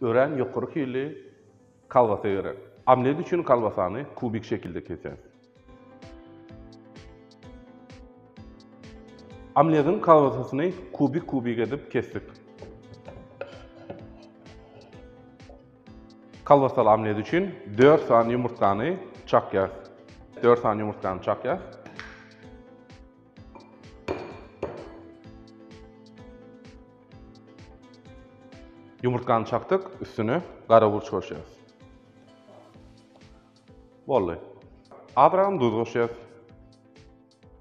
Örän ýokary hilli kolbasa gerek. Omlet üçin kolbasany kubik şekilde kesýäs. Omlediň kolbasasyny kubik-kubik edip kesdik. Kolbasaly omlet üçin 4 sany ýumurtgany çakýas. 4 sany ýumurtgany çakýas. Ýumurtgany çakdyk, üstüne gara burç goşýas. Boldy. Azragam duz goşýas.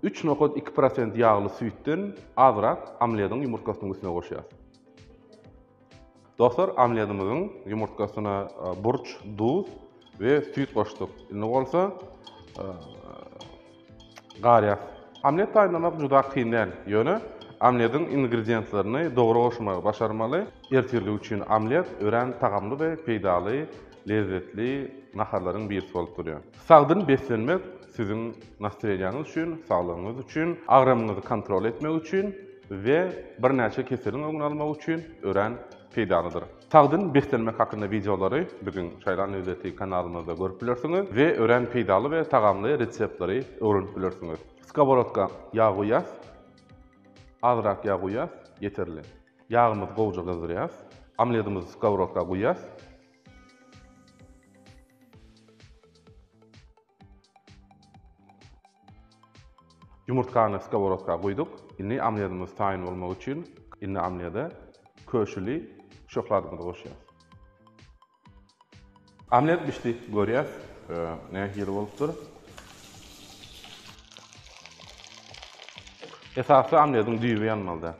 3.2 prosent ýagly süýtden azrak omlediň ýumurtgasynyň üstüne goşýas. Dostlar, omledimiziň ýumurtgasyna burç, duz we süýt goşduk. Indi bolsa garýas. Omlet taýynlamak juda kyn däl, ýöne omlediň ingredientlerini dogry goşmagy başarmaly. Ertirlik üçin omlet örän tagamly we peýdaly, lezzetli naharlaryň birisi bolup durýar. Sagdyn beslenmek siziň nastreniýaňyz üçin, saglygyňyz üçin, agramyňyzy kontrol etmek üçin we birnäçe keseliň öňüni almak üçin örän peýdalydyr. Sagdyn beslenmek hakynda wideolary biziň Şaýlan lezzeti kanalymyzda görüp bilersiňiz we örän peýdaly we tagamly reseptleri öwrenip bilersiňiz. Skoworotka ýag guýýas. Azrak ýag guýýas, ýeterli. Ýagymyzy gowuja gyzdyrýas. Omledimizi skoworotka guýýas. Ýumurtgany skoworotka guýduk. Indi omledimiz taýyn bolmagy üçin indi omlede köşüli şöhladymyzy goşýas. Omlet bişdi, görýäs nähili bolupdyr. Esasy omlediň düýbi ýanmaly däl.